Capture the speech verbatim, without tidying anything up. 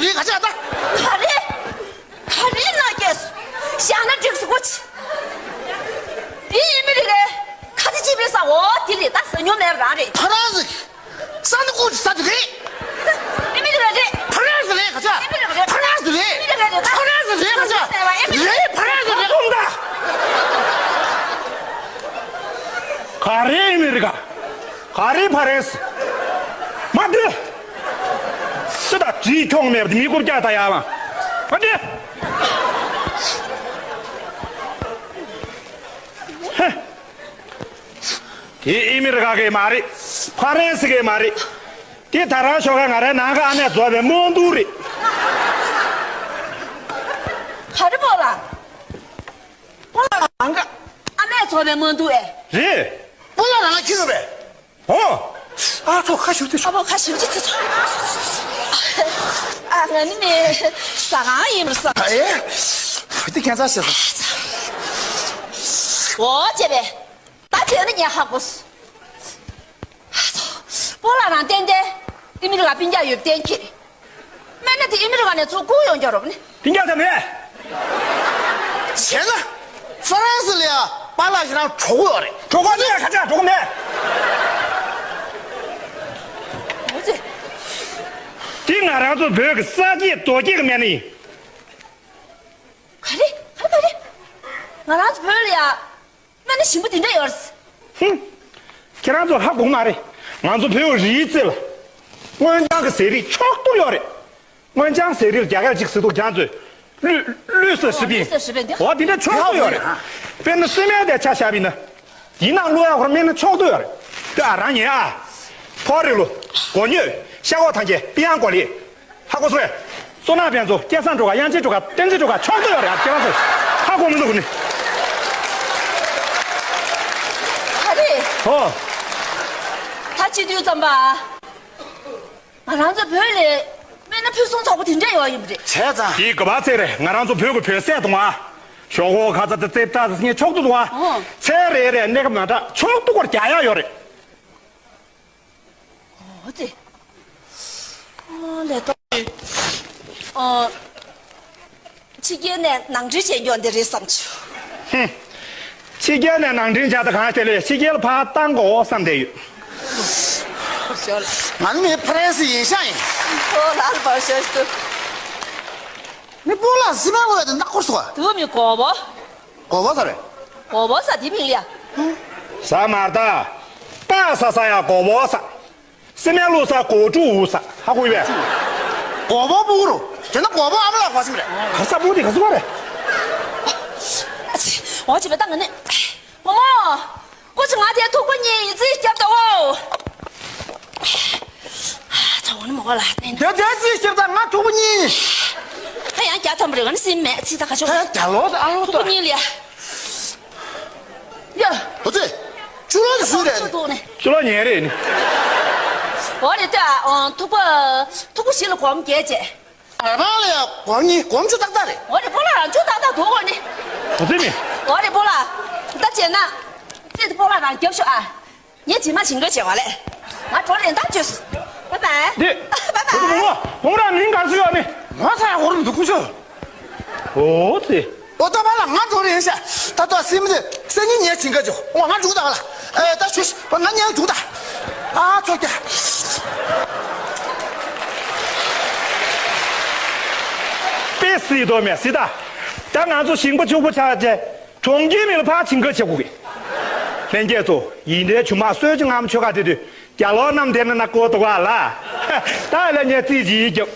རེད་ག་ཅག་ད། ག་རེ། ག་རེ་ན་སྐྱེས་སོ། བཞག་ན་འགྲིག་སོ་གོ་ཆི། འདི་ཨི་མི་རི་ཀའི་ཁ་ཆེ་ཆེ་བའི་ས་འོ་དེ་རེད། ད་ཟ་མྱོང་མེད་པ་རང་རེད། ཕ་རན་སི། ས་འདི་ཀུ་ཅི་ས་འདི་རེད། ཨི་མི་རི་ཀ་རེད། ཕ་རན་སི་རེད་ག་ཅག་ཨི་མི་རི་ཀ་རེད། ཕ་རན་སི་རེད། ཨི་མི་རི་ཀ་རེད། ཕ་རན་སི་རེད་ག་ཅག་ཨི་མི་རི་ཀ་རེད། ཕ་རན་སི་རེད། ཀུང་ད། ག་རེ་ཨི་མི་རི་ཀ། ག་རེ་ཕ་རན་སི། མ་འདི། ཅི་ད་བྲིས་ཁྱོང་མེད་པ་དེ་མི་རྐུབ་བཀྱག་ད་ཡག་ལ། མ་འདི། ཧེ། དེ་ཨི་མི་རི་ཀ་གི་མ་རེད། ཕ་རན་སི་གི་མ་རེད། དེ་ད་རང་ཞོགས་ཀ་ང་རའི་ནང་གི་ཨ་མས་བཟོས་པའི་རྨོན་དུག་རེད། ག་རེ་སྤོ་ལགས། སྤོ་ལགས་རང་གི་ཨ་མས་བཟོས་པའི་རྨོན་དུག་ཨེ། རེད། སྤོ་ལགས་རང་ལ་ཁྱི་ཡོད་པས། ཨོ། ཨ་ཚོ་ཁ་ཤུབ་དེ་ཨ་ཕོ་ཁ་ཤུབ་ཅི་ཚོ་ཚོ། ཨ་ང་ནི་མི་ཟ་ཁང་ཡིན་པར་བསམ། ཨ་ཨེ། དེ་ཁྱད་མཚར་ཞེས་སོ། འོ་བྱས་པས། ད་བྱས་ན་ངས་ཧ་གོ་སོང་། ཨ་ཚོ། སྤོ་ལགས་རང་ཏན་ཏན་ཨི་མི་རི་ཀ་སྤུན་ཀྱག་ཡོད་པ་གཏན་འཁེལ། སྨན་སྣ་དེ་ཨི་མི་རི་ཀ་ནས་ཚུར་བསྐུར་ཡོང་རྒྱུ་རེད་པ་ནི། སྤུན་ཀྱག་ད་མེད། བྱས་ན། ཧྥ་རན་སི་ལ་ཡ་པཱ་ལགས་ཁྱེད་རང་གྲོགས་པོ་ཡོད་རེད། གྲོགས་པོ་ནི་ཡ་ཁ་ཆག་གྲོགས་པོ་མེད། འོ་ཙི། དེ་ང་རང་ཚོ་བོད་ཀྱི་ས་སྐྱེས་རྡོ་སྐྱེས་ཀྱི་སྨན་ནི་ཡིན། ག་རེ། ག་རེ། ག་རེ། ང་རང་ཚོ་བོད་ལ་ཡ། སྨན་སྣ་ཞིམ་པོ་དེ་འདྲ་ཡོད་རེད། ཧུམ། ཁྱེད་རང་ཚོ་ཧ་གོ་གི་མ་རེད། ང་ཚོ་བོད་རིགས་རྩེ་ལ། སྔོ་ལྗང་གི་ཟས་རིགས་མཆོག་ཏུ་ཡོད་རེད། སྔོ་ལྗང་ཟས་རིགས་ལ་རྒྱ་སྐད་ཅིག་ཟེར་འདུག་རྒྱ་མཚོས། ལུས་ལུས་སུ་ཧྲི་པིན། ལུས་སུ་ཧྲི་པིན་དེ། འོ་དེ་འདྲ་མཆོག་ཏུ་ཡོད་རེད། དཔེར་ན་སྲན་མའི་དེ་ཆ་བཞག་པ་ཡིན་ན། དེའི་ནང་བླུག་ཡག་ཁོ་ར་སྨན་སྣ་མཆོག་ཏུ་ཡོད་རེད། ལྟོས་ཨ་རང་ཉན་ཨ། ཕོ་རི་ལུ། མགོ་སྙོད། ཤ་ཁོག་ཐང་ཆད། པི་ཡང་གོ་ལི། ཧ་གོ་སོང་ངས། སོ་ནག་ཕན་ཚུན་སྐལ་བཟང་སྒྲོལ་དཀར། དབྱངས་ཅན་སྒྲོལ་དཀར། བསྟན་འཛིན་སྒྲོལ་དཀར་མཆོག་ཏུ་ཡོད་རེད་ཨ། ཁྱེད་རང་ཚོ་ཧ་གོ་མི་འདུག་ནི། ག་རེ། ཧོ། ད་བྱེད་དུས་ཙམ་པ། ང་རང་ཚོ་བོད་ལ་སྨན་སྣ་ཕུན་སུམ་ཚོགས་པོ་དེ་འདྲ་ཡོད་ཡིན་པ་རེད། བྱས་ཙང་། དེའི་དགོས་པ་ཚད་རེད། ང་རང་ཚོ་བོད་ཀྱི་བོད་ཟས་འདུག་ཨ། ཞོག་ཁོག་ཁ་ཚ་དང་རྩེབ་ཏ་དང་ངས་མཆོག་ཏུ་འདུག་ཨ། ཨོ། ཚལ་རེ་རེ་གནས་སྐབས་མ་འདྲ་མཆོག་ཏུ་སྐོར་རྒྱག་ཡག་ཡོད་རེད། ཨོ་ཙི། ཨོ་ལས་ཏོ། ཨོ། ཕྱི་རྒྱལ་ནས་ནང་འདྲེན་བྱས་མྱོང་འདི་རེད་བསམ་བྱུང་། ཧུམ། ཕྱི་རྒྱལ་ནས་ནང་འདྲེན་བྱས་ད་གང་བྱས་ལས་ཕྱི་རྒྱལ་ལ་ཕར་བཏང་དགོས་བསམ་བསྡད་ཡོད། ང་ནི་ཕ་རན་སི་ཡིན་ཤག་ཡིན། ཨོ་ལ་ལ་བར་ཤོད་ཤོད། མི་སྤོ་ལགས་སི་མ་ལོ་ཡ་དེ་ནག་པོ་སོ། དུ་མི་གོ་བོ། གོ་བོ་ས་རེད། གོ་བོ་ས་དེ་མིང་ལ་ཡ། ས་མར་ད། ད་ས་ས་ཡ་གོ་བོ་ས། སི་མེ་ལུ་ས་གོ་ཀྲུ་ཝུ་ས་ཧ་གོ་ཡོད་པས། གོ་བོ་སྤུ་གུ་རུ། དེ་ན་གོ་བོ་ཨ་མ་ལགས་གོ་སི་མ་རེད། ག་ས་སྤུ་གུ་དེ་ག་སུ་བ་རེད། འོ་ཅི་བ་ད་ང་ནི། བུ་མོ། སྐུ་མཁྱེན་ང་དེ་ཐུག་པ་གཉིས་ཡིན་རྩིས་རྒྱབ་ད་འོ། ཚ་བོ་ནི་མོ་ག་ལ་ནི། དེ་དེ་རྩིས་རྒྱབ་ད་ང་ཐུག་པ་གཉིས། ཧ་ཡང་རྒྱ་ཐམ་རེ་ང་ནི་སིམ་མེད་རྩིས་ད་ག་ཆོག་ཧ་རྒྱ་ལོ་ད་ཨ་ལོ་ད། ཐུག་པ་གཉིས་ལ་ཡ། ཡ། ཨོ་ཙི། ཆུ་ལོག་དེ་སུ་རེད། ཆུ་ལོག་ཉན་རེད་ནི། འོ་རེད་ལྟོས་ཨ། ཐུག་པ། ཐུག་པ་བཞི་ལ་སྒོར་མོ་བརྒྱད་བྱས། ང་རང་ལ་ཡ་སྒོར་མོ་གཉིས་སྒོར་མོ་བཅུ་ཏག་ཏག་རེད། འོ་རེད་སྤོ་ལགས་རང་བཅུ་ཏག་ཏག་འདུག་འོ་ནི། ཨོ་ཙི་མི། འོ་རེད་སྤོ་ལགས། ད་བྱས་ན། རྩིས་དེ་སྤོ་ལགས་རང་རྒྱབ་ཤོག་ཨ། ངས་རྗེས་མ་བྱིན་གོས་བྱེད་པ་ལས། ང་འགྲོ་རན་ད་བྱོས། བཱའི་བཱའི། འདི། བཱའི་བཱའི། བུ་མོ། བུ་མོ་རང་མིང་ག་རེ་ཟེར་ཡོད་ནི། ང་ཚ་ཡ་གོ་རུ་འདུག་ཁུ་ཆོ། ཨོ་ཙི། ཨོ་ད་བ་ལ་ང་འགྲོ་རན་ཤ། ད་ལྟ་སེམས་དེ་སེམས་ཉིད་ཉལ་བྱིན་ག་ཅོ། ཨོ་ང་འགྲོ་ད་བ་ལ། ཨེ་ད་བྱོས་བྱོས་ང་ཉལ་འདུག་ད། ཨ་ཚོ་ཀྱ། དཔེ་སྲིད་དོ་མེད་སྲིད་ད། ད་ང་ཚོ་ཞིང་པ་ཕྱུག་པོ་ཆགས་རྗེས། གྲོང་ཁྱེར་མི་ལ་ཕར་ཕྱིན་ཁ་བྱེད་དགོས་གི། ལྷན་རྒྱས་ཚོ་ཡིན་འདྲའི་ཆུ་དམག་གསོལ་ཅི་ངམ་ཆོལ་ཁ་དེ་དུས་རྒྱ་ལོ་རྣམས་དེ་ན་ན་ཀོ་ཏོ་ག་ལ། ད་ལ་ཉེ་རྩིས་ཀྱི་ཡིད་རྒྱབ།